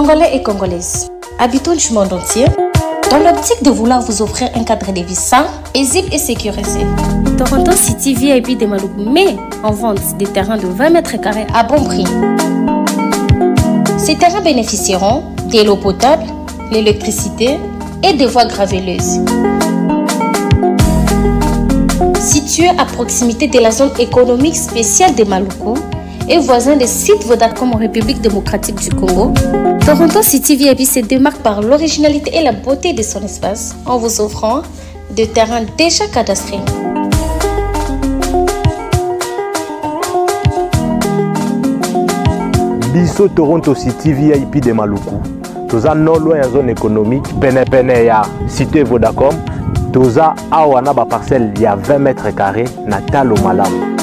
Congolais et Congolaises, habitants du monde entier, dans l'optique de vouloir vous offrir un cadre de vie sain, paisible et sécurisé. Toronto City VIP de Maluku met en vente des terrains de 20 mètres carrés à bon prix. Ces terrains bénéficieront de l'eau potable, l'électricité et des voies graveleuses. Situé à proximité de la zone économique spéciale de Maluku et voisin des sites Vodacom en République démocratique du Congo, Toronto City VIP se démarque par l'originalité et la beauté de son espace en vous offrant des terrains déjà cadastrés. Biso Toronto City VIP de Maluku toza non loin ya zone économique penepene ya cité Vodacom toza awa na baparcelle ya 20 mètres carrés na talo malamu.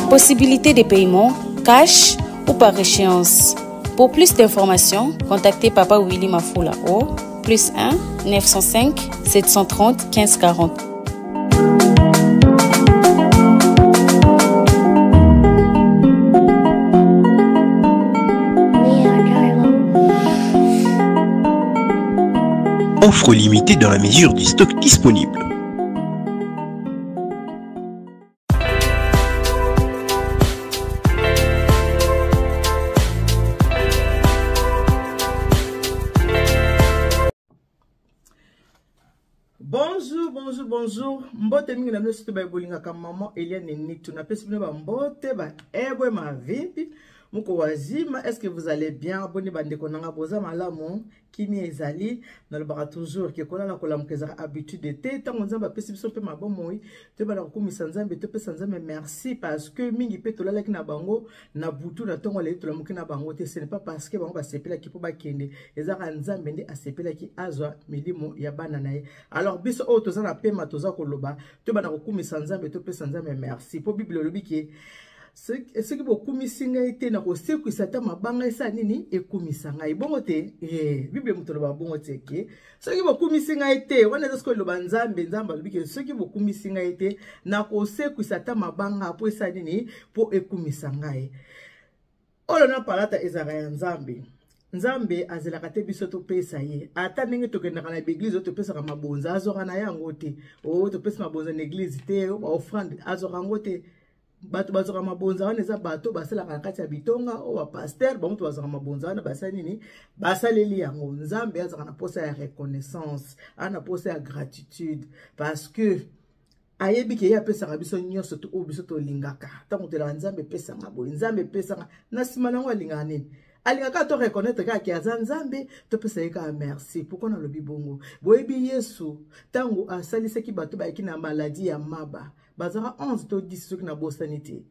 Possibilité de paiement cash ou par échéance. Pour plus d'informations, contactez Papa Willy Mafula au plus 1 905 730 1540. Offre limitée dans la mesure du stock disponible. Bonjour, bonjour, bonjour. Mbote mingi na bino surtout ba bolingaka maman Eliane Nitu. Napesi bino ba mbote ba ebwe mavimpi. Muko wazima, est-ce que vous allez bien? Boni bandeko nanga boza malamu, kimia ezali. Nalobaka toujours ke kolala kolamuka ezalaka habitude te. Tango Nzambe apesi biso pe mabomoi, toyebana kokumisa Nzambe, topesa Nzambe merci parce que mingi pe tolalaki na bango na butu na ntongo lelo tolamuki na bango te. Ce n'est pas parce que bango basepelaki mpo bakende, ezalaka Nzambe nde asepelaki azwa milimo ya bana na ye. Alors biso oyo toza na pema toza koloba, toyebana kokumisa Nzambe, topesa Nzambe merci mpo Bible elobi ke soki bokumisi ngai te nakosekwisa ata mabanga esala nini ekumisa ngai bongo te. Bible moto aloba bongo te ke soki bokumisi ngai te, wana eza soki eloba Nzambe. Nzambe alobi ke soki bokumisi ngai te nakosekwisa ata mabanga mpo esala nini mpo ekumisa ngai. Oyo na palata ezalaka ya Nzambe. Nzambe azelaka te biso topesa ye. Ata ndenge tokendaka na église oyo topesaka mabonza, azwaka na yango te. Oyo topesa mabonza na église te, ba offrande azwaka yango te. Bato bazwaka mabonza wana eza bato basalaka na kati ya bitonga, oyo ba pasteur, bango to bazwaka mabonza wana, basali nini? Basaleli yango. Nzambe azwaka na posa ya reconnaissance, aza na posa ya gratitude parce que ayebi ke ye apesaka biso nyonso to oyo biso tolingaka. Ntango tolaka Nzambe epesanga boye, Nzambe epesanga na nsima nango alingaka nini? Alingaka to reconnaître kaka ke aza Nzambe, topesa ye kaka merci. Pourquoi nalobi bongo? Boyebi Yesu ntango asalisaki bato bayaki na maladie ya maba, bazalaka 11 to 10 soki nabosani te.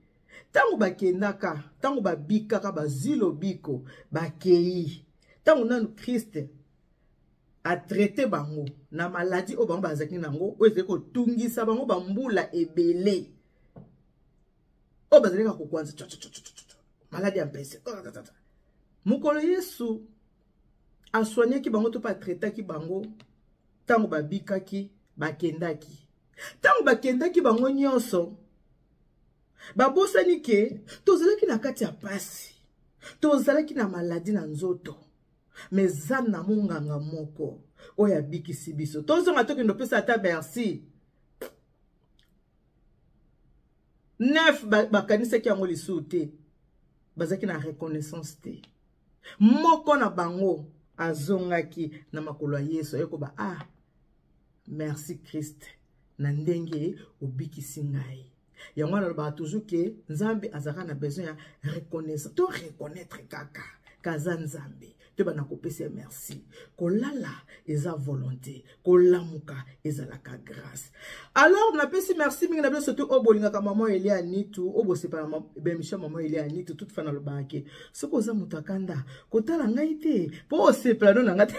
Ntango bakendaka, ntango babikaka, bazwi lobiko, bakei. Ntango nanu Christ a traité bango na maladie oyo bango bazalaki nango, oyo ezali kotungisa bango bambula ebele, oyo bazali kaka kokwanza tcho, tcho, tcho, tcho, tcho, maladie ya mpese. Mokolo Yesu asoignaki bango to mpe atraitaki bango, ntango babikaki, bakendaki. Ntango bakendaki bango nyonso, babosani ke tozalaki na kati ya pasi, tozalaki na maladie na nzoto, mais eza na monganga moko oyo abikisi biso. Tozonga tokende opesa ata merci. 9 bakanisaki yango lisusu te, bazalaki na reconnaissance te. Moko na bango azongaki na makolo ya Yesu, ayekoba ah merci Christ na ndenge obikisi ngai. Yango wana alobaka toujours ke Nzambe azalaka na besoin ya reconnaissance, to reconnaître kaka kaza Nzambe, toyeba na kopesa ye merci. Kolala eza volonté, kolamuka ezalaka grâce. Alors napesi merci mingi na bino surtout oyo bolingaka maman Elia Nitu, oyo bosepela na émission maman Elia Nitu. Toutefois nalobaka ke soki oza moto akanda kotala ngai te mpo osepela no na ngai te.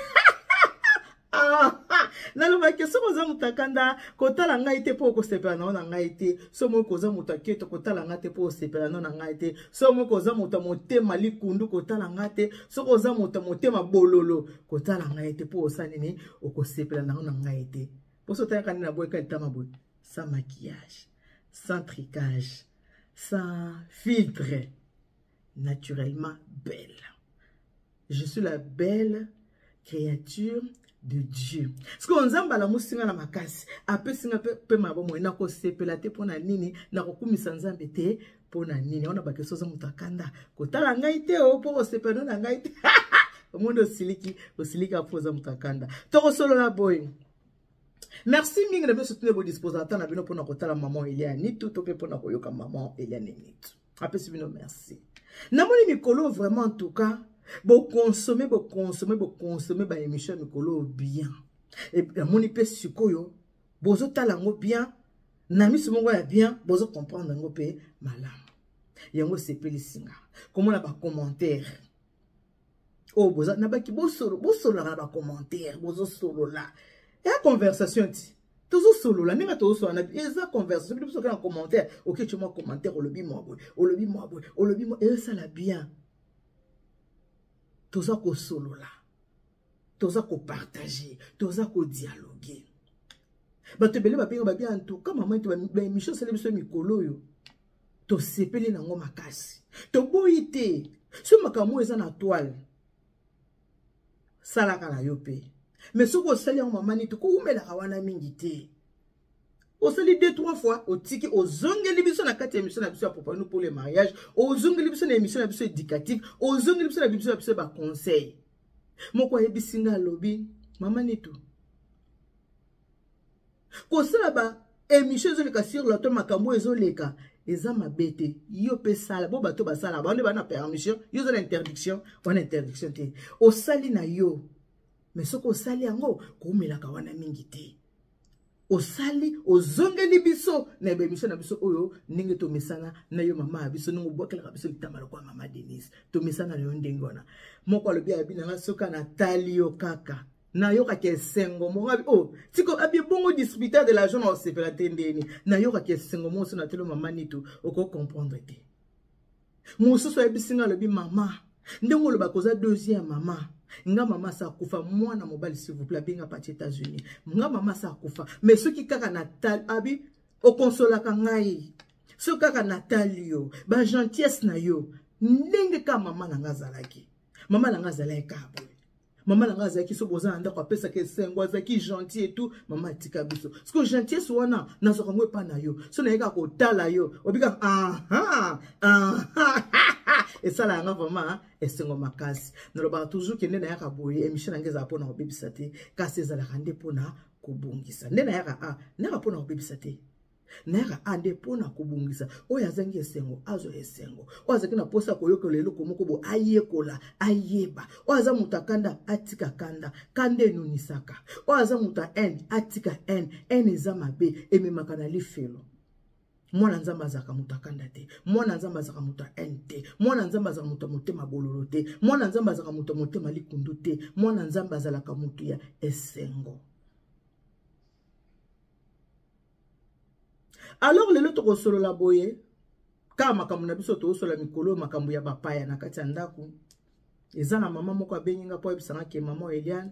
Nalobaki soki oza moto akanda kotala ngai te mpo okosepela nao na ngai te. So moko oza moto aketo kotala ngai te mpo osepela nao na ngai te. So moko oza moto ya motema likundu kotala ngai te. Soki oza moto ya motema bololo kotala ngai te mpo osala nini, okosepela nao na ngai te. Mpo so otalaka nini na boyeka litama boye, sans maquillage, sans tricage, sans filtre, naturellement belle. Je suis la belle créature de Dieu. Sikoyo Nzambe alamusi nga na makasi, apesi nga mpe mabomoi, nakosepela te mpo na nini, nakokumisa Nzambe te mpo na nini. Wana bakesi oza moto akanda kotala ngai te o mpo kosepela na ngai te. Omoni osiliki, osiliki mpo oza moto akanda. Tokosolola boye. Merci mingi na biso tune bodisposa ata na bino mpona kotala maman Eliane Nitu to mpe mpona koyoka maman Eliane Nitu. Apesi bino merci. Namoni mikolo vraiment en tout cas bokonsome bokonsome bokonsome ba émission ya mikolo bien. Namoni mpe sikoyo bozotala yango bien na miso moko ya bien, bozo comprendre yango mpe malamu. Yango esepelisi nga komona ba commentaire oyo boza na baki bosolo bosololaka na ba commentaire, bozosolola ya conversation ti tozosolola ndenge tozosolola na eza conversation. Biso soki na commentaire oke ti mwa commentaire, olobi mwa boye, olobi mwa boye, olobi mwa, ezosala bien. Toza kosolola, toza kopartage, toza kodialogue. Bato ebele babenga babi en tout cas mama ete baémission osali biso mikolo oyo tosepeli nango makasi, toboyi te. So makambo oyo eza na toile, salaka na yo mpe, mais soki osali yango mama nini, tokowumelaka wana mingi te. Osali 2 3 fois, otiki, ozongeli biso na kati ya émission na biso ya Préparons-nous pour le mariage, ozongeli biso na émission na biso éducative, ozongeli biso na biso na biso ya baconseil. Moko ayebisi nga, alobi mama Nitu, kosala ba émission ezoleka sur la to makambo ezoleka eza mabe te, yo mpe sala bo bato basalaka bango nde baa na permission, yo oza na interdiction wana, interdiction te, osali na yo. Mais soki osali yango, koumelaka wana mingi te. Osali, ozongeli biso na baémission na biso oyo ndenge tomesana na yo mama ya biso, ndenge obwakelaka biso litama lokola mama Denise, tomesana na yo ndenge wana. Moko alobi, abi na nga soki natali yo kaka nayokaka esengo moko. Abi oh tiko abi bongo distributeur de l'argent na osepela te ndeni nayokaka esengo moko so nateli mama Nitu, okocomprendre te. Mosusu ayebisi nga, alobi mama, ndenge olobaka oza deuxième mama nga, mama asa akufa, mwana mobali s'il vous plaît abenga parti États-Unis, nga mama asa akufa, mais soki kaka natali, abi okonsolaka ngai, soki kaka natali yo bagentillesse na yo ndenge kaka mama na nga azalaki, mama na nga azalaki kaka boye, mama na nga azalaki so boza na ndako apesaka esengo, azalaki gentil et tout, mama atika biso. Siko gentillesse wana nazwaka yango epa na yo, so nayekaka kotala yo obikaka aha aha, esala yanga vraiment esengo makasi. Nalobaka toujours ke nde nayaka boye, émission na ngai ezala mpona kobebisa te, kasi ezalaka nde mpona kobongisa. Nde nayaka a nayaka mpona kobebisa te, nayaka a nde mpona kobongisa. Oyo azangi esengo azwa esengo, oyo azalaki na mposa koyokola eloko moko bo ayekola ayeba, oyo aza moto akanda atika kanda, kanda enunisaka, oyo aza moto ya haine atika haine, haine eza mabe, ememaka na lifelo. Mwana Nzambe azalaka moto akanda te, mwana Nzambe azalaka moto ya haine te, mwana Nzambe azalaka moto ya motema bololo te, mwana Nzambe azalaka moto ya motema likundu te, mwana Nzambe azalaka moto ya esengo. Alors lelo tokosolola boye kaka makambo na biso tokosolola mikolo, makambo ya bapaya na kati ya ndako. Eza na mama moko abengi nga mpo ayebisanga ke mama Eliane,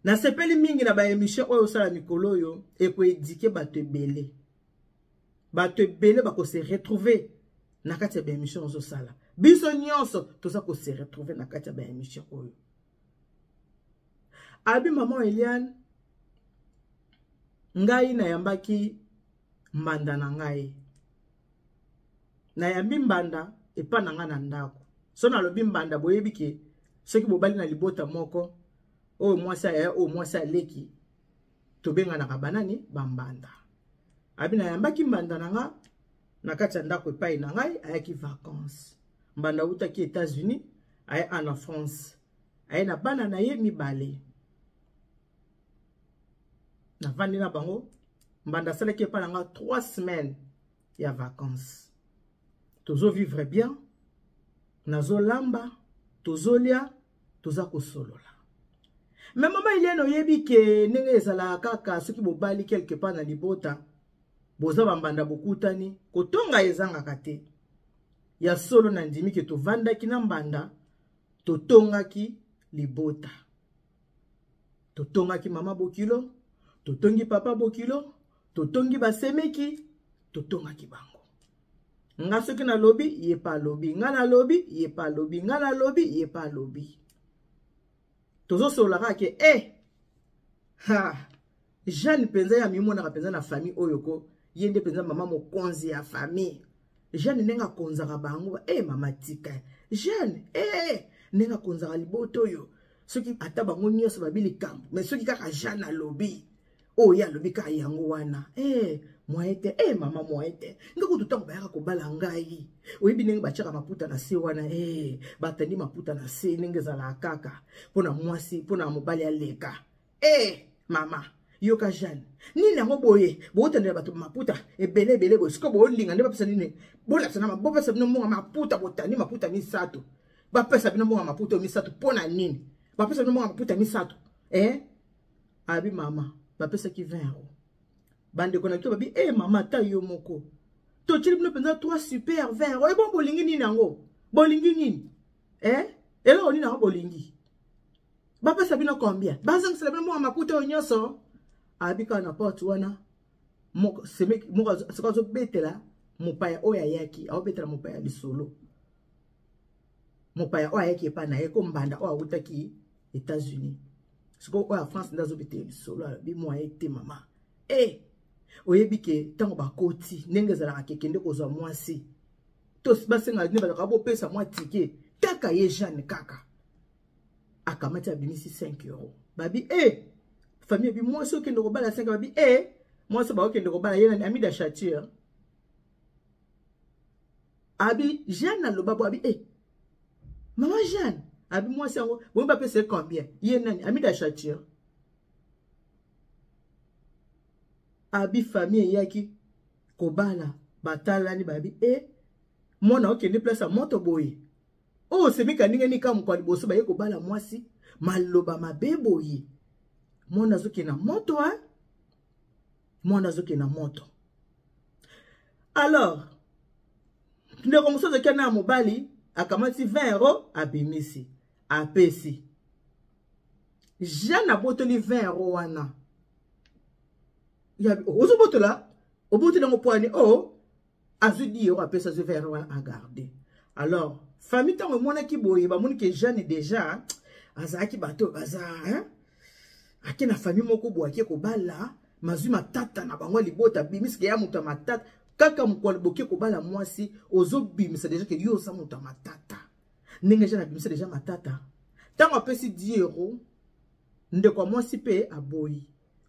nasepeli mingi na baémission oyo osala mikolo oyo, ekoéduquer bato ebele, bato ebele bakose retrouver na kati ya baémission ozosala. Biso nyonso toza kose retrouver na kati ya baémission oyo. Abi mama Eliane, ngai nayambaki mbanda na ngai, nayambi mbanda epa na ngai na ndako. So nalobi mbanda, boyebi ke soki bobali na libota moko, oyo mwasi ayaya, oyo mwasi aleki, tobenganaka banani bambanda. Abi nayambaki mbanda na nga na kati ya ndako epai na ngai, ayaki vacances. Mbanda awutaki États-Unis, aye ana France, aye na bana na ye mibale. Navandi na bango, mbanda asalaki epai na nga 3 semaines ya vacances. Tozovivre bien, nazolamba, tozolia, toza kosolola. Mais mama Eliane, oyebi ke ndenge ezalaka kaka soki bobali quelque part na libota, boza bambanda, bokutani, kotonga ezangaka te. Ya solo, nandimi ke tovandaki na mbanda, totongaki libota, totongaki mama bokilo, totongi papa bokilo, totongi basemeki, totongaki bango. Nga soki nalobi, ye pe alobi. Nga nalobi, ye pe alobi. Nga nalobi, ye pe alobi. Tozosolola kaka ke eh ha Jeanne mpenza ye amimonaka mpenza na famille oyo ko ye nde mpenza mama mokonzi ya famille. Jeanne ndenge akonzaka bango, eh mama tika. Jeanne, eh ndenge akonzaka libota oyo. Soki ata bango nyonso babi likambo, mais soki kaka Jeanne alobi, oyo ye alobi kaka yango wana. Eh moyen te, eh mama moyen te. Nga kutu ntango bayaka kobala ngai, oyebi ndenge batiaka maputa na se wana, eh batandi maputa na se ndenge ezalaka kaka mpona mwasi, mpona mobali aleka. Eh mama, yoka Jeanne, nini yango boye botandela bato maputa ebele ebele boye, sikoyo bolinga nde bapesa nini, bolakisa na bopesa bino mbongo maputa, botandi maputa misato, bapesa bino mbongo maputa misato mpona nini? Bapesa bino mbongo maputa misato eh? Abi mama, bapesaki 20 euros. Bandeko na biso babi, eh mama, ata yo moko totyeli bino mpenza 3 super 20 euros. Ebon bolingi nini yango? Bolingi nini? Eh? Eloko nini yango bolingi? Bapesa bino combien? Bazongisela bino mbongo maputa oyo nyonso. Abi kaka na porte wana, moko semeki moko soki azobetela mopaya oyo ayaki, aobetela mopaya lisolo. Mopaya oyo ayaki epai na ye, ko mbanda oyo awutaki États-Unis. Sikoyo oyo ya France nde azobetela lisolo, alobi moyen te mama. Eh, oyebi ke ntango bakoti ndenge ezalaka ke kende kozwa mwasi, to basenga nde bazalaka bopesa mwa ticket, kaka ye Jeanne kaka akamati abimisi 5 euros. Babi eh, famille ebi mwasi okende kobala 5, babi eh, mwasi bakokende kobala ye nani, Amida Chature. Abi Jeanne aloba bo, abi eh, mama Jeanne, abi mwasi yango bomi bapesa ye combien? Ye nani, Amida Chature. Abi famille eyaki kobala, batalani babi eh, mwana okende place ya moto boye. Oyo semika ndenge nini kaka mokwa liboso baye kobala mwasi, maloba mabe boye. Mwana azokende na moto, hein? Mwana azokende na moto. Alors, ndeko mosusu azalaki na mobali, akamati 20 euros, abimisi, apesi. Jeanne abotoli 20 euros wana. Ya, ozobotola, obotoli yango poani, oh, azwi 10 euros apesi, azwi 20 euros wana a garder. Alors, famille ntango emonaki boye, bamoni ke Jeanne déjà azalaki bato baza, hein? Ake na famille moko boye, ake kobala, mazwi matata na bango ya libota, abimisaka ya moto ya matata. Kaka mokolo boke kobala mwasi, ozobimisa déjà ke yo oza moto ya matata. Ndenge Jeanne abimisa déjà matata. Ntango apesi 10 euros, ndeko ya mwasi pe aboyi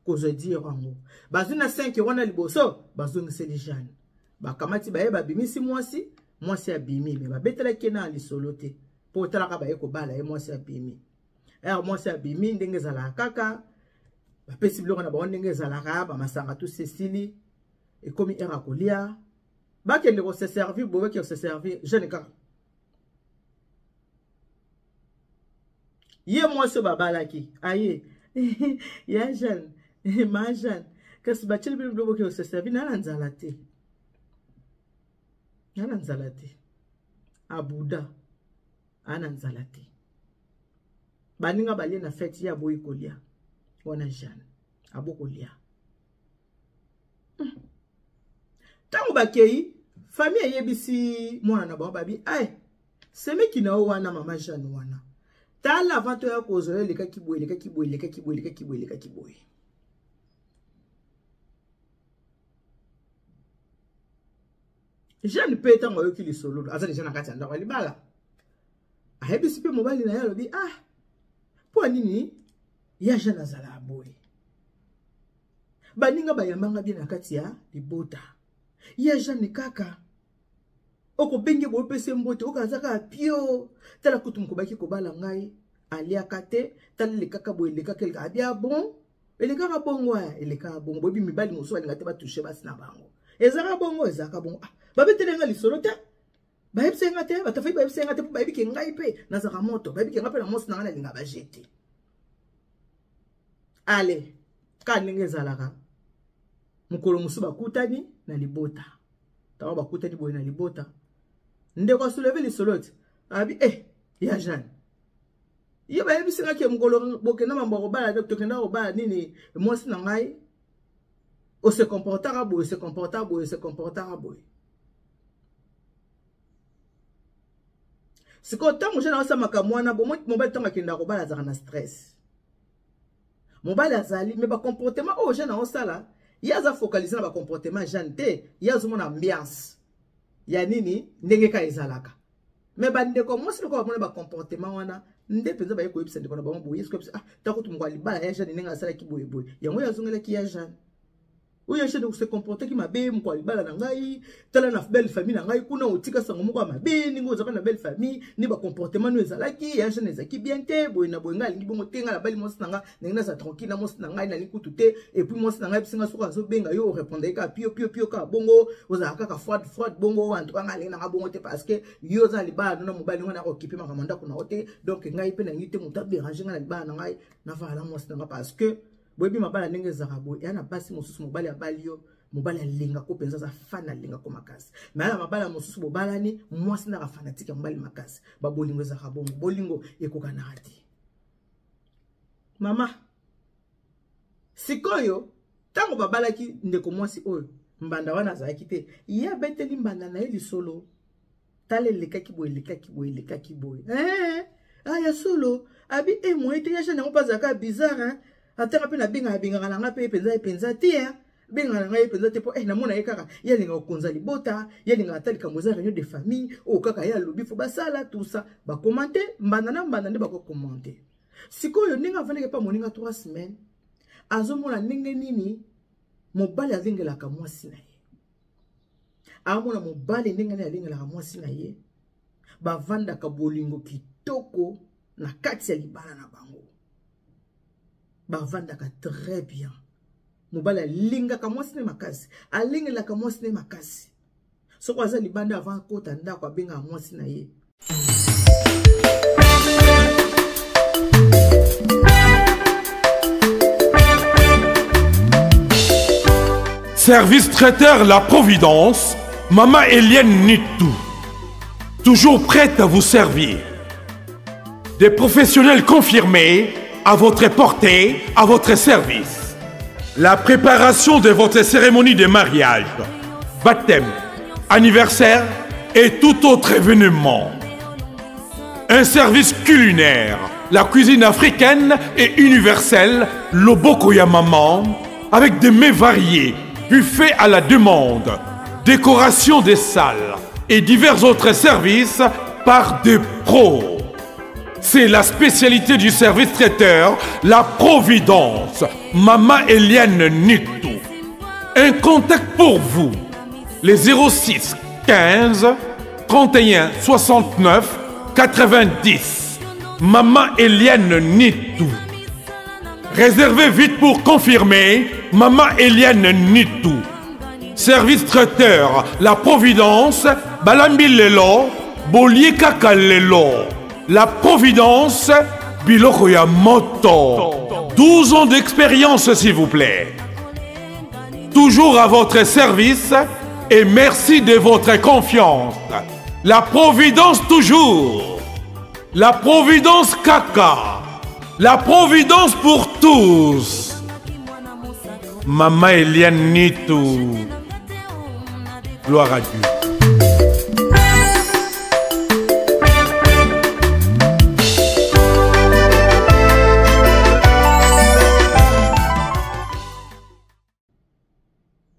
kozwa 10 euros yango. Bazwi na 5 euros na liboso, bazongiseli Jeanne. Bakamati baye babimisi mwasi, mwasi abimi, mais babetelaki ye na lisolo te. Po otalaka baye kobala ye, mwasi abimi. Ere mwasi abimi ndenge ezalaka kaka, bapesi biloko na bango ndenge ezalaka, ba masanga tout esili, ekomi ere ya kolia, bakende ko se servir, boye bakende ko se servir, jeune kaka. Ye mwasi oyo babalaki, aye, ya jeune, ma jeune, kasi batieli bino biloko bakende ko se servir, na na nzala te. Na na nzala te. Abuda, ana nzala te. Baninga balie na fête, ye aboyi kolia. Wana Jeanne, abo kolia. Tango bakei, famille eyebisi mwana na bango babi, ay, semeki na yo wana mama Jeanne wana. Tala avant toya kozwa yo elekaki boye, elekaki boye, elekaki boye, elekaki boye, elekaki boye. Jeanne pe tango ayoki lisolo, aza deja na kati ya ndako ya libala. Ayebisi pe mobali na ye alobi, ah, po nini ya Jeanne azala boye? Baninga bayambanga bien na kati ya libota. Ya Jeanne kaka okobenge boye pese mbote, okaza kaka pio. Tala kutu mokobaki kobala ngai, aliaka te, tala elekaka boye, elekaka, elekaka. Abia bon, elekaka bongo, eh, elekaka bongo. Boyebi mibali mosusu balinga te batouche basi na bango. Ezalaka bongo, ezalaka bongo. Ah, babeteli nga lisolo te. Bayebisi nga te, bato afai bayebisi nga te, po bayebi ke ngai pe nazalaka moto, bayebi ke ngai pe na mwasi na ngai nalinga ba jete. Allez, ka ndenge ezalaka. Mokolo mosusu bakutani na libota. Tango bakutani boye na libota. Ndeko asouleve lisolo te. Abi, eh, ya Jeanne. Ye bayebisi nga ke mokolo bokenda mambo ya kobala, tokenda kobala nini, mwasi na ngai, o se comportaka boye, se comportaka boye, se comportaka boye. Sikoyo ntango Jeanne aosala makambo wana, bomoi mobali ntango akendaka kobala azalaka na stress. Mobali azali mais bacomportement oyo Jeanne aosala, ye aza focalise na bacomportement ya Jeanne te, ye azomona ambiance ya nini ndenge kaka ezalaka. Mais bandeko mwasi lokola bamona bacomportement wana nde mpenza baye koyebisa ndeko na bango boye, sikoyo ah ntango kutu moko ya libala ya Jeanne ndenge asalaki boye boye, yango ye azongelaki ya Jeanne. Oyo ya Jeanne se comportaki mabe moko ya libala na ngai, tala na belle famille na ngai kuna otika sango moko ya mabe ndenge ozalaka na belle famille, nde bacomportement no ezalaki ya Jeanne ezalaki bien te boye na boye. Ngai alingi bongo te, ngai nabali mwasi na ngai ndenge naza tranquille na mwasi na ngai, nalingi kutu te. Et puis mwasi na ngai bisinga soki azobenga yo orépondre ye kaka pio pio pio kaka bongo, ozalaka kaka froide froide bongo. En tout cas ngai alingi nanga bongo te, parce que yo oza na libala no na mobali ngai nakokipe makambo ndako na yo te. Donc ngai mpe nalingi te moto adérange ngai na libala na ngai, navanda na mwasi na ngai, parce que boyebi mabala ndenge ezalaka boye. Eya na basi mosusu mobali abali yo, mobali alingako mpenza, aza fan, alingako makasi. Mais na mabala mosusu bobalani, mwasi naka fanatique ya mobali makasi. Babolingo ezalaka bongo, bolingo ekokanaka te. Mama sikoyo ntango babalaki ndeko mwasi oyo, mbanda wana azalaki te, ye abeteli mbanda na ye lisolo, tala elekaki boye, elekaki boye, elekaki boye. Ah ya solo abi e moye te ya Jeanne yango mpe azalaka bizarre hein? Atanga mpe nabengaka abengaka na ngai mpe mpenza ye mpenza te hein? Bengaka na ngai ye mpenza te mpo eh, namona ye kaka ye alingaka kokonza libota, ye alingaka ata likambo eza réunion de famille oyo kaka ye alobi fo basala tout ça, bakomante mbanda na mbanda nde bakokomante. Sikoyo ndenge avandaki epa moninga 3 semaines, azomona ndenge nini mobali azengelaka mwasi na ye, amona mobali ndenge nini alengelaka mwasi na ye, bavandaka bolingo kitoko na kati ya libala na bango, bavandaka très bien. Mobali alingaka mwasi ne makasi, alengelaka mwasi ne makasi. Soko aza libanda avant akota ndako, abengaka mwasi na ye. Service traiteur La Providence, Maman Eliane Nitou, toujours prête à vous servir. Des professionnels confirmés à votre portée, à votre service. La préparation de votre cérémonie de mariage, baptême, anniversaire et tout autre événement. Un service culinaire, la cuisine africaine et universelle, loboko ya maman, avec des mets variés, buffet à la demande, décoration des salles et divers autres services par des pros. C'est la spécialité du service traiteur, La Providence, Mama Eliane Nitou. Un contact pour vous, les 06 15 31 69 90. Maman Eliane Nitou. Réservez vite pour confirmer, Maman Eliane Nitou. Service traiteur, La Providence, Balambi Lelo, Bolie Kaka Lelo. La Providence, biloko ya moto. 12 ans d'expérience, s'il vous plaît. Toujours à votre service et merci de votre confiance. La Providence toujours. La Providence Kaka. La Providence pour tous. Maman Eliane Nitou. Gloire à Dieu.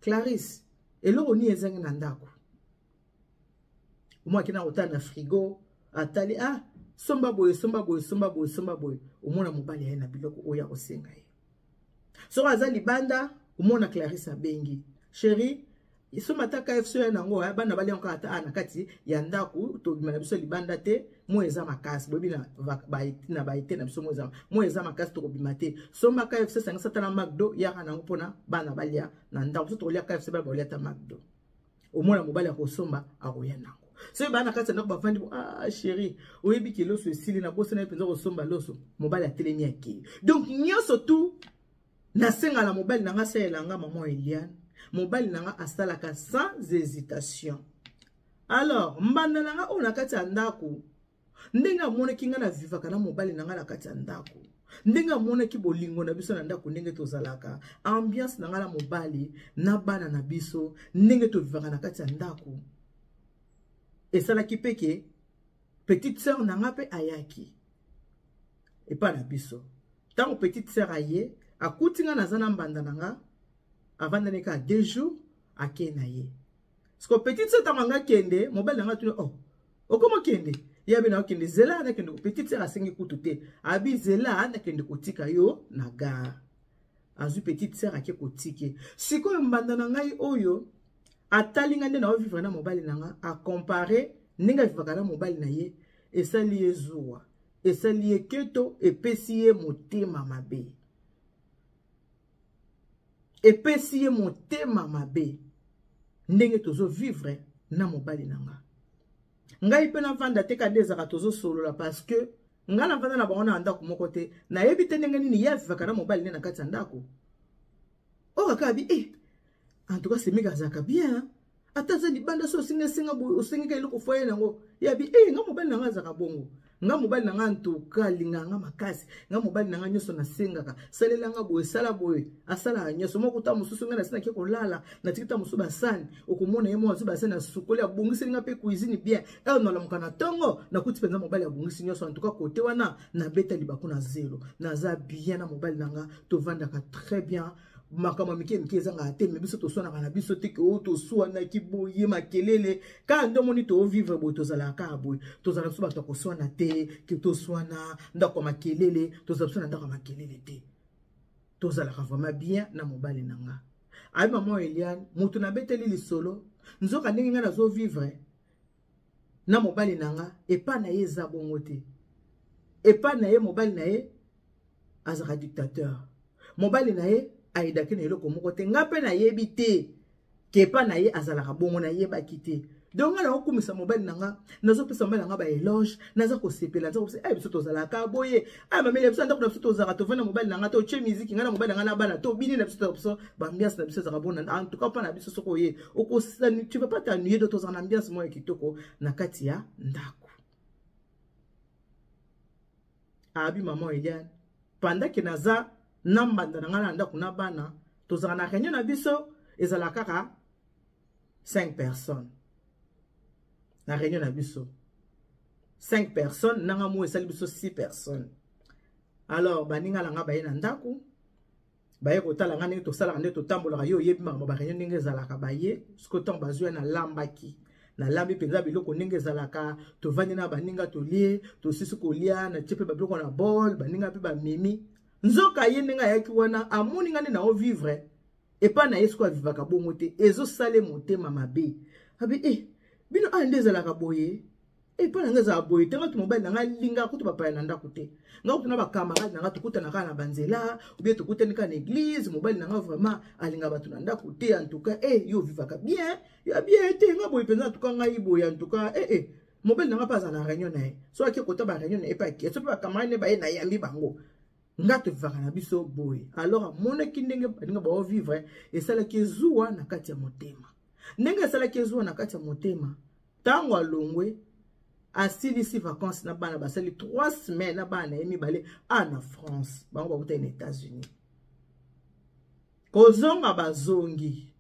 Clarisse, eloko nini ezangi na ndako? Omwaki na kotala na frigo, atali ah somba boye, somba boye, somba boye, somba boye. Omona mobali aye na biloko oyo akosenga ye. Soki aza libanda, omona Clarisse abengi chérie, somba ata KFC oyo nango bana balia kaka ata na kati ya ndako, tobima na biso libanda te, moi eza makasi, boyebi na baete na biso moi eza makasi, tokobima te. Somba KFC, sangisa ata na McDo, yaka nango mpona bana balia na ndako. Biso tokolia KFC, bana bakolia ata McDo. Omona mobali akosomba, akoya nango. Soki bana na kati ya ndako bavandi, ah chérie, oyebi ke loso esili, nabosana ye mpenza kosomba loso, mobali atelemi akei. Donc nyonso tu nasenga na mobali na nga asalela nga, maman Eliane, mobali na nga asalaka sans hésitation. Alors mbanda na nga oyo na kati ya ndako, ndenge amonaki nga na vivaka na mobali na nga na kati ya ndako, ndenge amonaki bolingo na biso na ndako, ndenge tozalaka, ambiance na nga na mobali na bana na biso, ndenge tovivaka na kati ya ndako, esalaki pe ke Petite sœur na nga mpe ayaki epai na biso. Ntango petite sœur aye, akuti nga naza na mbanda na nga, avandani kaka 2 jours, ake na ye. Siko petite sœur ntango anga kende, mobali na nga atuni, oh, okoma kende? Ye abi na okende, zela nakende. Petite sœur asengi kutu te, abi zela nakende kotika yo na gare. Azwi petite sœur ake kotike. Sikoyo mbanda na ngai oyo atali ngai nde na ovivre na mobali na nga, akompare ndenge avivaka na mobali na ye, esali ye zuwa, esali ye keto, epesi ye motema mabe. Epesi ye motema mabe ndenge tozovivre na mobali na nga. Ngai mpe navanda te kande ezalaka tozosolola, parce que ngai navanda na bango na ndako moko te, nayebi te ndenge nini ye avivaka na mobali nde na kati ya ndako. Oyo kaka abi, en tout cas semeka azalaka bien, hein? Ata aza libanda so osenga senga boye, osengeka eloko foye nango, ye abi, nga mobali na nga azalaka bongo. Nga mobali na nga antuka alingaka nga makasi, nga mobali na nga nyonso nasengaka, salela nga boye, sala boye, asalaka nyonso. Moko ta mosusu ngai nasinaki kolala, natiki ta mosusu basani, okomona ye moko azwi basani, asukoli, abongiseli nga mpe cuisine bien. Heure nalamuka na ntongo, nakuti mpenza mobali abongisi nyonso. En tout cas kote wana nabeta libaku na zelo, naza bien na mobali na nga, tovandaka très bien. Makambo ya mike mike ezangaka te, me biso toswanaka na biso te ke oyo toswanaki boye makelele kaka nde omoni tovivre boye, tozalaka kaka boye, tozala biso bato ya koswana te, ke toswana ndako ya makelele, tozala biso na ndako ya makelele te, tozalaka vraiment bien na mobali na nga. Ayi mama Eliane, moto nabeteli lisolo, nzoka ndenge ngai nazovivre na mobali na nga, epa na ye eza bongo te. Epa na ye mobali na ye azalaka dictateur, mobali na ye ayedaki na eloko moko te. Nga mpe nayebi te ke epa na ye azalaka bongo, nayebaki te. Donc nga nakokumisa mobali na nga, nazopesa mobali na nga baeloge, naza kosepela, naza kopesa. Biso tozalaka boye, mameli biso ndako na biso tozalaka, tovanda mobali na nga, totie miziki, nga na mobali na nga na bana, tobini na biso, biso baambiance na biso ezalaka bona. En tout cas mpa na biso soki oye, tu vas pas t'ennuyer, do tozala na ambiance moko ya kitoko na kati ya ndako. Abi mama Eliane, pendant ke naza na mbanda na nga na ndako na bana, tozala na réunion na biso, ezala kaka 5 personnes na réunion na biso, 5 personnes nanga mo esali biso 6 personnes. Alors baninga na nga baye na ndako, baye kotala nga ndenge tosalaka, ndenge totambolaka, yo oyebi makambo ba réunion ndenge ezalaka. Baye sikoyo, ntango bazwi ya nalambaki, nalambi mpenza biloko ndenge ezalaka, tovandi na baninga, tolie, tosisi kolia, natie mpe babiloko na bol, baninga mpe bamemi. Nzoka ye ndenge ayaki wana, amoni nga nde nao vivre epai na ye, sikoyo avivaka bongo te, ezosala motema mabe. Abi, bino awa nde ezalaka boye? Epai na ngai ezala boye te. Nga tu mobali na ngai alingaka kutu bapaya na ndako te. Nga kutu na bacamarade na ngai tokutana kaka na banzela, obie tokutani kaka na église. Mobali na ngai vraiment alingaka bato na ndako te. En tout cas, yo ovivaka bien ya bien te, nga boye mpenza. En tout cas ngai boye, en tout cas, mobali na ngai mpe aza na réunion na ye, so ake kota ba réunion na ye mpe ake, so mpe bacamarade ne baye, nayambi bango, nga tovivaka na biso boye. Alors amonaki ndenge baninga baovivre, esalaki ezuwa na kati ya motema. Ndenge esalaki ezuwa na kati ya motema, ntango alongwe, asilisi vacances na bana, basali 3 semaines na bana na ye mibale a na France, bango bakutani na États-Unis. Kozonga, bazongi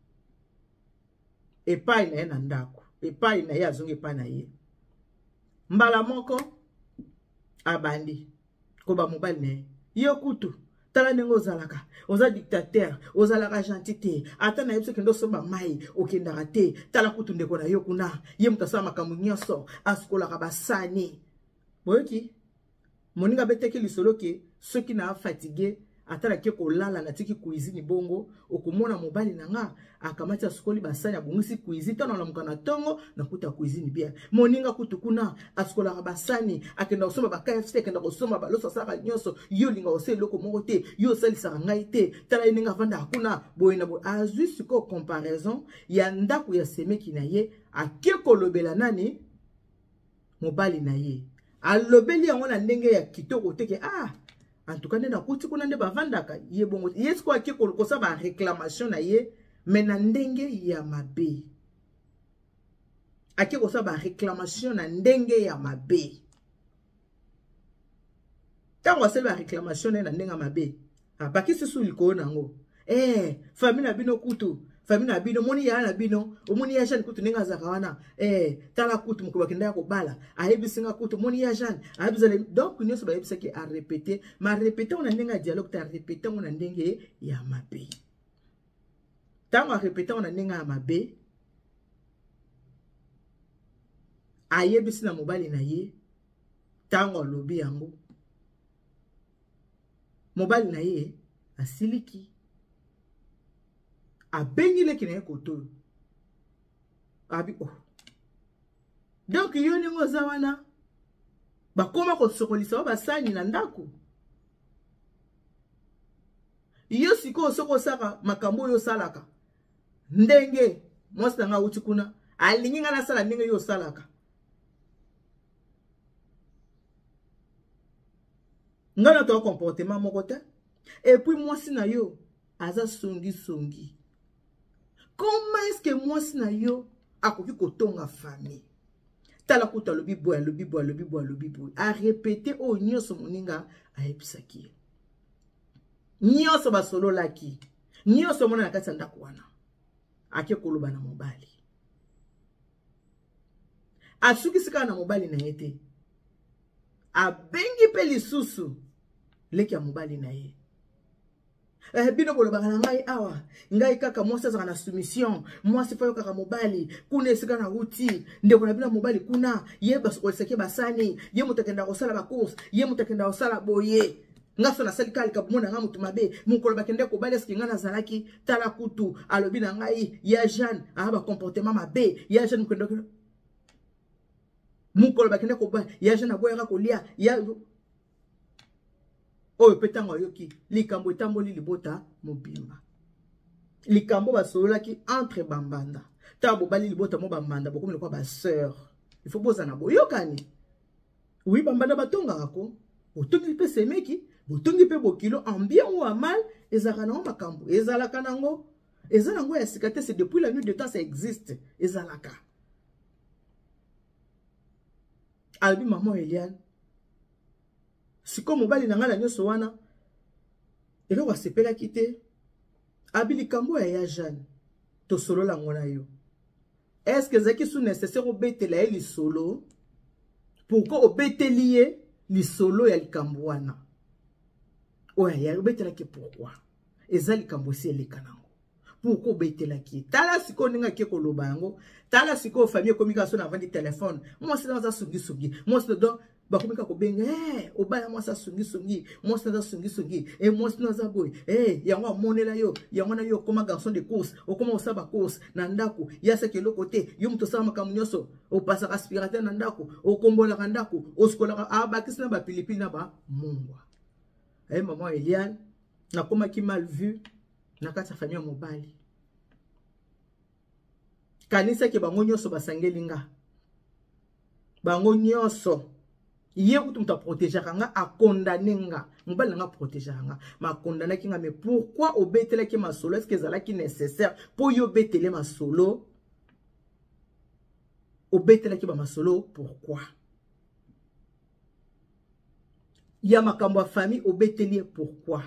epai na ye na ndako, epai na ye, azongi epai na ye, mbala moko abandi koba mobali na ye: yo kutu tala ndenge ozalaka, oza dictateur, ozalaka gentil te, ata nayebi soki okende osomba mai okendaka te. Tala kutu ndeko na yo kuna, ye moto asala makambo nyonso, asukolaka basani. Boyoki moninga abetaki lisolo ke soki na fatigue, ata nake kolala, natiki cuisine bongo, okomona mobali na nga akamati, asukoli basani, abongisi cuisine. Ntango nalamuka na ntongo, nakuta cuisine bien. Moninga kutu kuna asukolaka basani, akenda kosomba ba KFC, akenda kosomba baloso, asalaka nyonso. Yo olinga kosala eloko moko te, yo osalisaka ngai te. Tala ye ndenge avandaka kuna boye na boye. Azwi sikoyo comparaison ya ndako ya semeki na ye, ake kolobela nani? Mobali na ye. Alobeli yango na ndenge ya kitoko te ke en tout cas nde nakuti kuna nde bavandaka ye bongo. Ye sikoyo ake kosala ba réclamation na ye, me na ndenge ya mabe. Ake kosala ba réclamation na ndenge ya mabe. Ntango asali ba réclamation na ye na ndenge ya mabe, abakisi su likolo na yango: famille na bino kutu, Famille na bino, omoni yaya na bino, omoni ya Jeanne kutu ndenge azalaka wana. Eh, tala kutu mokolo bakendaka kobala, ayebisi nga kutu, omoni ya Jeanne, ayebisa donc nyonso bayebisaki a répéter, ma répéter ngo na ndenge ya dialogue te, a répéter ngo na ndenge ya mabe. Ntango a répéter ngo na ndenge ya mabe, ayebisi na mobali na ye, ntango alobi yango, mobali na ye asiliki. Abengi leki na ye kotoyo. Abi oh. Donc yo ndenge oza wana bakoma kosokolisa ba basani na ndako. Yo sikoyo soki osaka makambo oyo osalaka ndenge mwasi na ngai awuti kuna alingi ngai nasala ndenge yo osalaka. Ngai na toa comportement moko te. Et puis mwasi na yo aza songi songi. Comment est-ce que mwasi na yo akoki kotonga famille? Tala kuta alobi boye, alobi boye, alobi boye, alobi boye. A répéter oyo nyonso moninga ayebisaki ye. Nyonso basololaki. Nyonso mona na kati ya ndako wana. Ake koloba na mobali. Asukisi kaka na mobali na ye te. Abengi pe lisusu leki ya mobali na ye. Bino bolobaka na ngai awa, ngai kaka mwasi azalaka na soumission, mwasi fa yokaka mobali, kuna esika na wuti, ndeko na bino mobali kuna, ye basokolisaki basani, ye moto akenda kosala ba course, ye moto akenda kosala boye. Nga so nasali kaka likambo mona nga moto mabe, mokolo bakende kobala eske nga nazalaki, tala kutu, alobi na ngai, ya Jeanne, aa ba comportement mabe, ya Jeanne mokendo mokolo bakende kobala, ya Jeanne aboyaka kolia, ya oyo pe tango ayoki likambo etamboli libota mobimba. Likambo basololaki entre bambanda. Tango bobali libota mo bambanda bokomi lokola ba sœur. Il faut bozana boyokani. Oui, bambanda batongaka ko. Botongi pe semeki, botongi pe bokilo en bien ou en mal, ezalaka nango makambo, ezalaka nango. Eza nango ya sika te, c'est depuis la nuit de temps ça existe, ezalaka. Alobi maman Eliane, siko mobali na ngai na nyonso wana eloko asepelaki te, abi likambo ya ya Jeanne tosolola ngo na yo. Est-ce que ezalaki sous nécessaire obetela ye lisolo? Pourquoi obeteli ye lisolo ya likambo wana? Oyo ya obetelaki pourquoi? Eza likambo esi eleka nango. Pourquoi obetelaki ye? Tala sikoyo ndenge ake koloba yango. Tala sikoyo famille ekomi kaka so na vandi téléphone. Mwasi na aza sungi-sungi. Mwasi na donc bakomi kaka kobenga, obala mwasi asungi-sungi, mwasi na aza sungi-sungi, mwasi na aza boye, yango amonela yo, yango na yo okoma garçon de course, okoma kosala ba course na ndako, ya saki eloko te, yo moto osala makambo nyonso, opasaka aspirateur na ndako, okombolaka ndako, osukolaka, abakisi na ba pilipili na ba mungwa. Maman Eliane, nakomaki mal vu na kati ya famille ya mobali. Kanisaki bango nyonso basangeli nga. Bango nyonso. Ye kutu moto aprotégeaka nga, akondane nga. Mobali na nga aprotégeaka nga. Ma akondanaki nga, mais pourquoi obetelaki masolo? Est-ce que ezalaki nécessaire po yo obetele masolo? Obetelaki ba masolo pourquoi? Ya makambo ya famille obeteli ye pourquoi?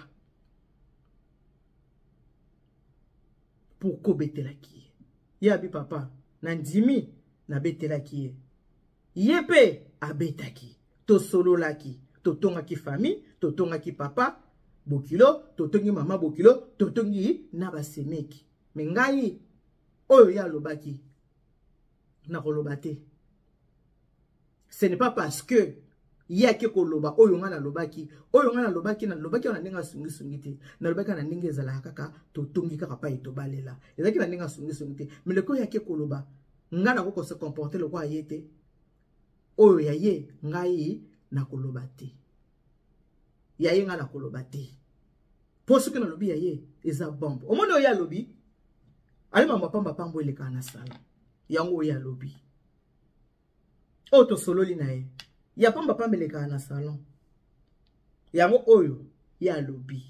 Pourquoi obetelaki ye? Ye abi papa, na ndimi nabetelaki ye. Ye pe abetaki, tosololaki, totongaki famille, totongaki papa bokilo, totongi mama bokilo, totongi na basemeki. Me ngai oyo ye alobaki nakoloba te. Ce n'est pas parce que ye ake koloba oyo nga nalobaki, oyo nga nalobaki, nalobaki na ndenge asungisungi te, nalobaki na ndenge ezalaka kaka totongi kaka pai tobalela, ezalaki na ndenge asungisungi te. Mais leko ye ake koloba, nga nakoki ko se comporter lokola ye te, oyo ya ye ngai nakoloba te, ya ye ngai nakoloba te, po soki nalobi ya ye eza bombe. Omoni oyo alobi ali mama pamba pamba elekaka na salon, yango oyo alobi oyo tosololi na ye ya pamba pamba elekaka na salon, yango oyo ye alobi.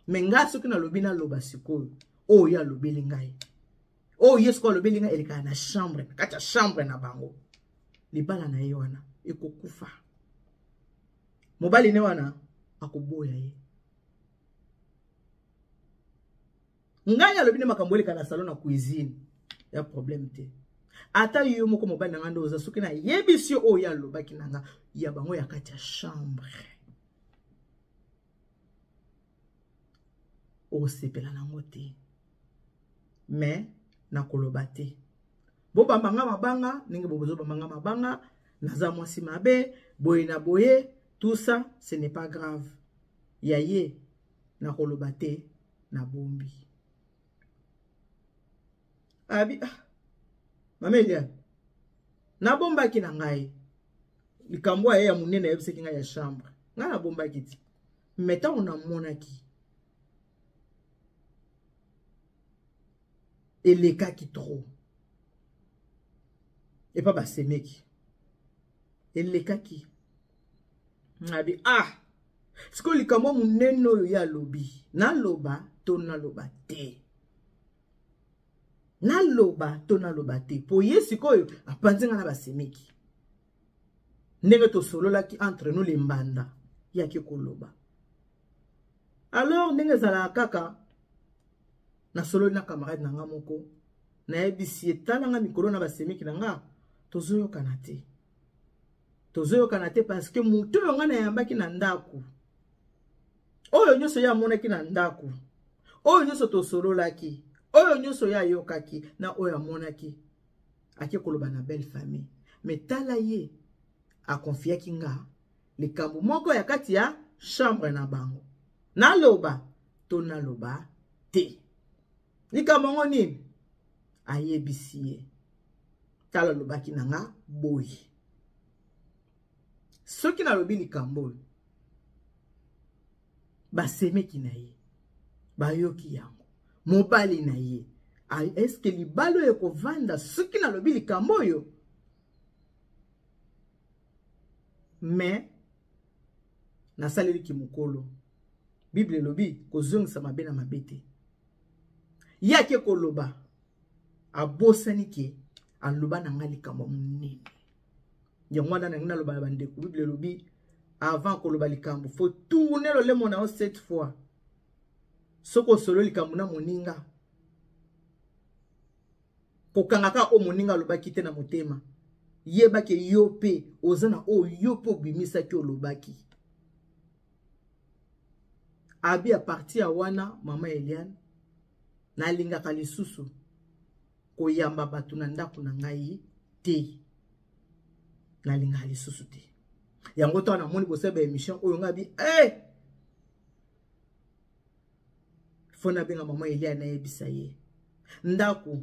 Me ngai soki nalobi naloba sikoyo oyo ye alobeli ngai, oyo ye sikoyo alobeli ngai elekaka na chambre, na kati ya chambre na bango. Libala na ye wana ekokufa, mobali ne wana akoboya ye. Ngai alobi nde makambo eleka na salon na cuisine ya problème te. Ata yo moko mobali na ngai nde oza soki nayebisi yo oyo alobaki na nga ya bango ya kati ya chambre. Osepela nango te. Mais nakoloba te. Bobamba nga mabanga ndenge bozobamba nga mabanga naza mwasi mabe boye na boye tout ça ce n'est pas grave. Ya ye nakoloba te nabombi. Abi ah, mama Eliane nabombaki na ngai likambo aye ya monene ayebisaki ngai ya chambre ngai nabombaki ti me ntango namonaki elekaki trop epa basemeki elekaki ngabi ah sikoyo likambo monene oyo ye alobi naloba to naloba te naloba to naloba te po ye sikoyo apanzi nga na basemeki ndenge tosololaki entre nous les mbanda yaki koloba alors ndenge ezalaka kaka nasololi na camarade na nga moko nayebisi ye tala nga mikolo na basemeki na nga tozoyokana te tozoyokana te parce que moto oyo nga nayambaki na ndako oyo nyonso ye amonaki na ndako oyo nyonso tosololaki oyo nyonso ye ayokaki na oyo amonaki ake koloba na belle famille mais tala ye akonfiaki nga likambo moko ya kati ya chambre na bango naloba to naloba te likambo yango nini ayebisi ye tala alobaki na nga boye soki nalobi likambo oyo basemeki na ye bayoki yango mobali na ye eske libala oyo ekovanda soki nalobi likambo oyo mais nasaleli kimokolo Bible elobi kozongisa mabe na mabe te ye ake koloba abosani ke aloba na ngai likambo monene yango wana nangi naloba na bandeko Bible elobi avant koloba likambo faut tourner lolemo na yo sept fois soki osolo likambo na moninga kokanga kaka oyo moninga alobaki te na motema yebaki yo mpe oza na oyo yo mpe obimisaki olobaki abi a partir ya wana mama Eliane nalingaka lisusu koyamba bato na ndako na ngai te nalingaka lisusu te yango ntango namoni kosala ba émission oyo ngai abi hey! Eh! fo nabenga mama Eliane nayebisa ye ndako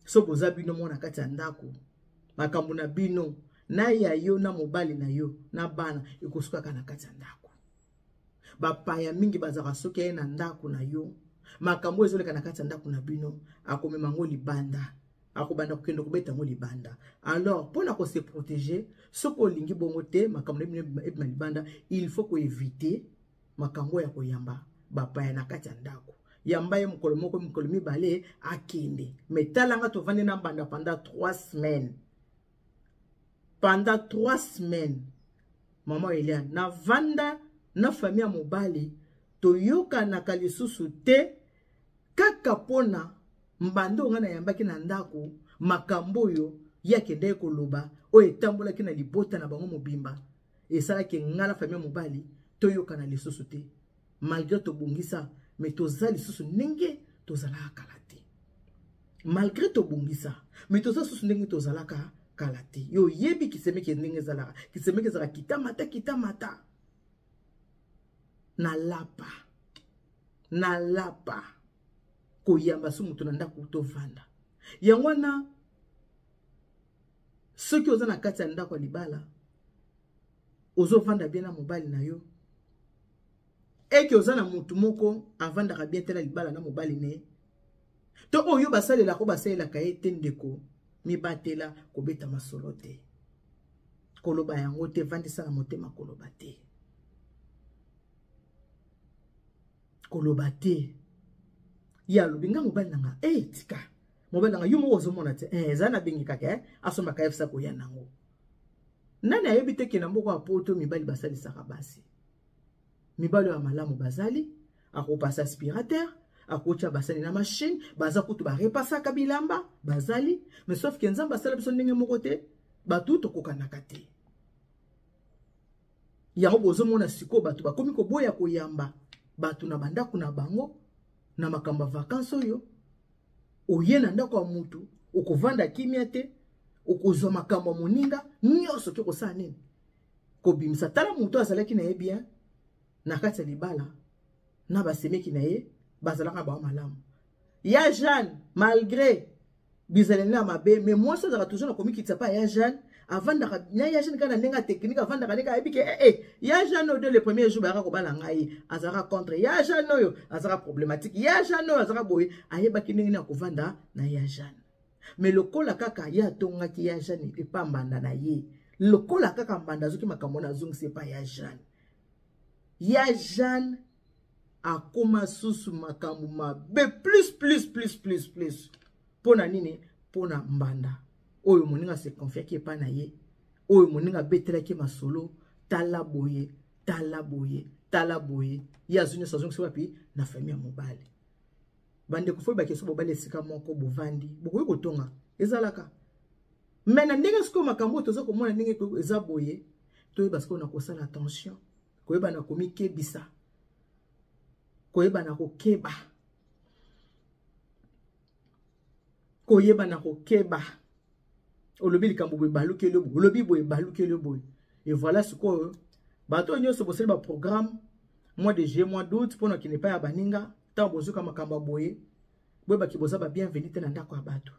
so boza bino mwana kati ya ndako makambo na bino na ya yo na mobali na yo na bana ekosukaka na kati ya ndako bapaya mingi bazalaka soki aye na ndako na yo makambo oyo ezoleka na kati ya ndako na bino akomema yango libanda akobanda kokende kobeta yango libanda alors mpo na kose protéger soki olingi bongo te makambo na bino ebima libanda il faut koevite makambo ya koyamba bapaya na kati ya ndako yamba ye mokolo moko mokolo mibale akende me tala nga tovandi na mbanda pendant 3 semaines pendant 3 semaines mama Eliane navanda na famille ya mobali toyokanaka lisusu te kaka mpona mbanda oyo ngai nayambaki na ndako makambo oyo ye akendaki koloba oyo etambolaki na libota na bango mobimba esalaki ngai na famille ya mobali toyokana lisusu te malgré tobongisa mais toza lisusu ndenge tozalaka kala te malgré tobongisa mais toza lisusu ndenge tozalaka kala te yo oyebi kisemeki ndenge ezalaka kisemeki ezalaka kita mata kita mata nalapa nalapa koyamba so moto na ndako tovanda yango wana soki oza na kati ya ndako ya libala ozovanda bien na mobali na yo eke oza na motu moko avandaka bien te na libala na mobali ne to oyo basalelaka basalelaka ye te ndeko mibatela kobeta masolo te koloba yango te vandisa na motema koloba te koloba te ye alobi nga mobali na nga e tika mobali na nga yo moko ozomona te eza na bengi kaka eh, asombaka efsa koya nango nani ayebi te ke na mboka ya poto mibali basalisaka basi mibali ya malamu bazali akopasa aspirateur Akotya basani na machine, baza kutu barepasaka bilamba, bazali, mais sauf que Nzambe asala biso ndenge moko te, bato tokokanaka te. Yango bozomona sikoyo bato bakomi koboya koyamba bato na bandako na bango na makambo ya vacances oyo. Oye na ndako ya mutu, okovanda kimia te, okozwa makambo ya moninga nyonso te, kosala nini? Kobimisa. Tala moto azalaki na ye bien na kati ya libala na basemeki na ye, bazalaka bango malamu. Ya Jeanne, malgré bizaleli na mabe, mais mwasi azalaka toujours na komikitisa pa ya Jeanne, avandaka na ya Jeanne kaka na ndenge ya technique, avandaka ndenge ayebi ke ya Jeanne oyo le premier jour bayaka kobala ngai azalaka contre, ya Jeanne oyo azalaka problématique, ya Jeanne oyo azalaka boye, ayebaki ndenge nini ya kovanda na ya Jeanne. Mais lokola kaka ye atongaki ya Jeanne epa mbanda na ye, lokola kaka mbanda azoki makambo na azongisi epa ya Jeanne, ya Jeanne akoma susu makambo mabe plus plus plus plus plus. Pona nini? Pona mbanda oyo moninga se confiaki epa na ye, oyo moninga abetelaki masolo, tala boye, tala boye, tala boye, ye azwi nyonso azongisi wapi? Na famille ya mobali. Bandeko, fo bakeso bobali esika moko bovandi, bokoki kotonga, ezalaka. Mais na ndenge sikoyo makambo oyo toza komona ndenge eza boye, toyeba sikoyo na kosala attention, koyeba na komikebisa, koyeba na kokeba, koyeba na kokeba. Olobi likambo boye balukeli yo boye, olobi boye balukeli yo boye. Et voilà sikoyo bato oyo nyonso bosali ba programme mois de juillet, mois d'août mpona okende epai ya baninga, ntango bozoka makambo ya boye, boyebaki boza ba bienvenu te na ndako ya bato.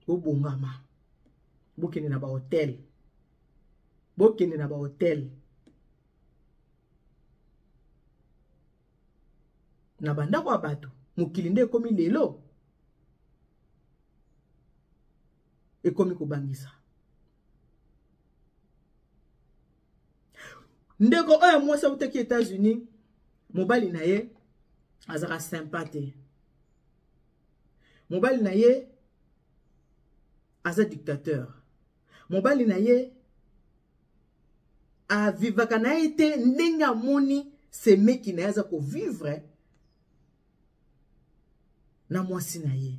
Bobongama, bokende na ba hotel, bokende na ba hotel, na bandako ya bato. Mokili nde ekomi lelo, ekomi kobangisa. Ndeko oyo mwasi autaki États-Unis, mobali na ye azalaka sympa te, mobali na ye aza dictateur, mobali na ye avivaka na ye te ndenge amoni semeki na ye aza kovivre na mwasi na ye.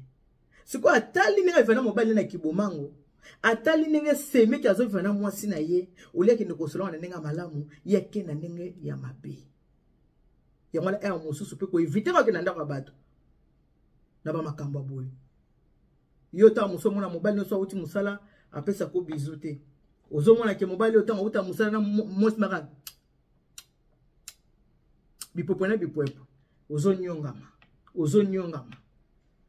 Sikoyo atali ndenge aviva na mobali na kibomango, atali ndenge semeki azoviva na mwasi na ye, olia akende kosolola na ndenge ya malamu, ye akende na ndenge ya mabe. Yango wana heure mosusu mpe koevite kokende na ndako ya bato na bamakambo ya boye. Yo ntango mosusu omona mobali nyonso awuti mosala apesako bizu te, ozomona ke mobali oyo ntango awuta mosala na mwasi maka bipwepwe na bipwepwe, ozonyongama, ozonyongama.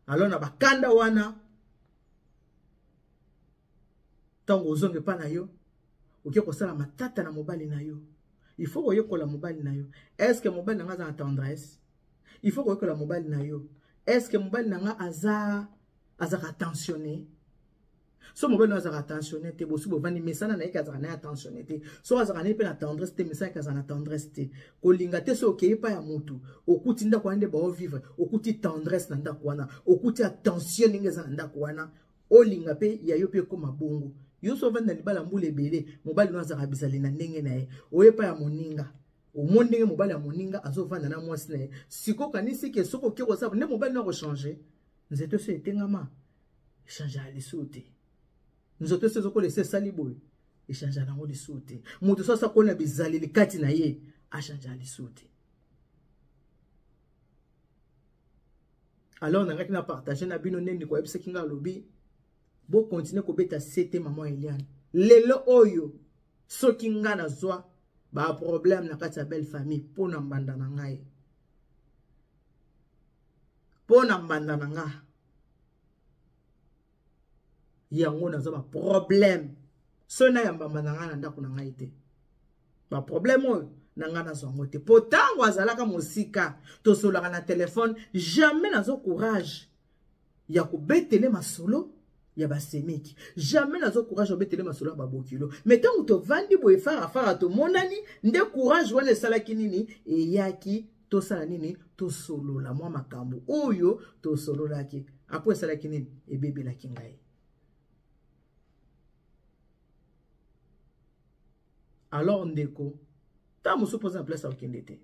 Alors na bakanda wana ntango ozonga epa na yo, oke kosala matata na mobali na yo. Il faut koyekola mobali na yo. Est-ce que mobali na nga aza na tendresse? Il faut koyekola mobali na yo. Est-ce que mobali na nga azaka attentionné? So mobali na azaka attentionné te, bosi bovandi mesana na ye ke azaka na ye attentionné te. So azaka na ye mpe na tendresse te, mesana ke azaka na tendresse te. Kolinga te so okei epai ya motu, okuti ndako wana nde baovivre, okuti tendresse na ndako wana, okuti attention ndenge eza na ndako wana, olinga mpe ya yo mpe ekóma bongo. Yo so ovandi na libala mbula ebele, mobali no azalaka bizali na ndenge na ye, oye epai ya moninga, omoni ndenge mobali ya moninga azovanda na mwasi na ye. Sikoyo okanisi ke soki oke kosala nde mobali no akochange, nzete so etengama echange ya lisusu te, nzoto so ezokola esi esali boye echange yango lisusu te, moto so asakola na bizaleli kati na ye achange ya lisusu te. Alors nangaki na partage na bino nde ndeko ayebisaki nga, alobi bokontinue kobeta sete mama Eliane. Lelo oyo soki nga nazwa ba problème na kati ya belle famille mpo na mbanda na ngai, mpo na mbanda na nga yango nazwa ba problème, soki nayamba mbanda na ngai na ndako na ngai te, ba problème oyo na ngai nazwa yango te. Po ntango azalaka mosika tosolaka na telefone, jamais nazwa courage ya kobetele masolo ya basemeki, jamais nazwa courage ya kobetele masolo ya babokilo. Mais ntango tovandi boye farafara tomonani, nde courage wana esalaki nini? Eyaki tosala nini? Tosolola mwa makambo oyo tosololaki. Apo esalaki nini? Ebebelaki ngai. Alors ndeko, ntango mosusu mpoza na place ya kokende te,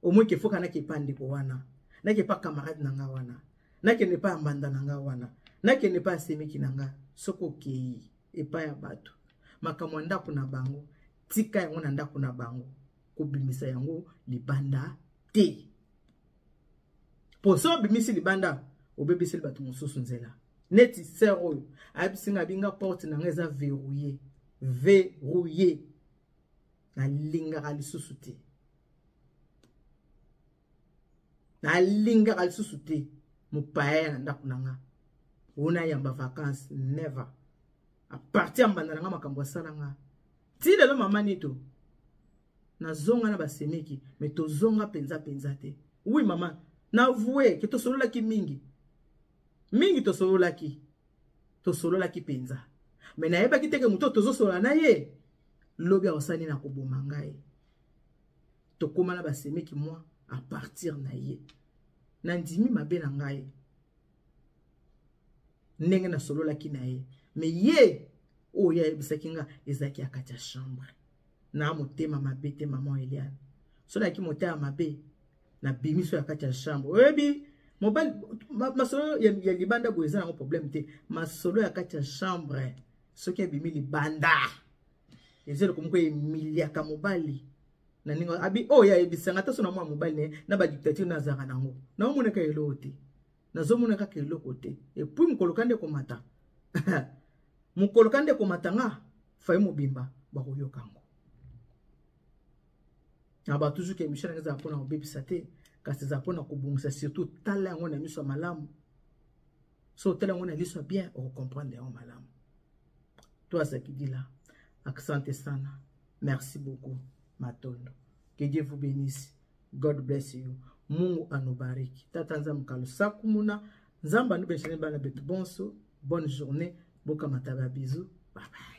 Omoi ke foka nake epa ndeko wana, nake epa camarade na nga wana, nakende epa ya mbanda na nga wana, nakende epa ya semeki na nga. Soki okei epai ya bato, makambo ya ndako na bango, tika yango na ndako na bango, kobimisa yango libanda te. Po soki obimisi libanda, obebiseli bato mosusu nzela. Neti sœur oyo ayebisi nga, abinga porte na nga eza verrouillé, verrouillé, nalingaka lisusu te, nalingaka lisusu te mopaya ya na ndako na nga ona yamba vacances, never. A partir ya mbanda na nga, makambo asala nga ti lelo, mama Nito, nazonga na basemeki, me tozonga mpenza mpenza te. Oui mama, navoue ke tosololaki mingi mingi, tosololaki, tosololaki mpenza, me nayebaki te ke moto tozosolola na ye lobi akosali na koboma ngai. Tokóma na basemeki mwa a partir na ye, nandimi mabe na ngai ndenge nasololaki na ye, me ye oyo ayebisaki nga ezalaki ya kati ya chambre. Na motema mabe te, mama Eliane. So nayaki motema mabe, nabimi so ya kati ya chambre. Oyebi mobali, masolo ya libanda boye eza nango problème te. Masolo ya kati ya chambre, soki abimi libanda, eza eloko moko emiliaka mobali na ndenge abi oyo ayebisanga. Ata so na mwana mobali ne na badictature nazalaka nango, naomonaka eloko te, nazomona kaka eloko te. Et puis mokolo ka nde komata, mokolo ka nde komata nga fai mobimba bakoyoka yango na ba toujours ke émission nanga ezala mpona kobebisa te, kasi ezala mpona kobongisa. Surtout tala yango na miso ya malamu. So otala yango na liso ya bien, okocomprendre yango malamu. To azakidila, asante sana, merci beaucoup, matondo, que Dieu vous bénisse, God bless you, Mungu anubariki, tata Nzambe kalusaku muna Nzambe anubeshane bana betu bonso. Bonne journée, bokamata ba bisous, bye bye.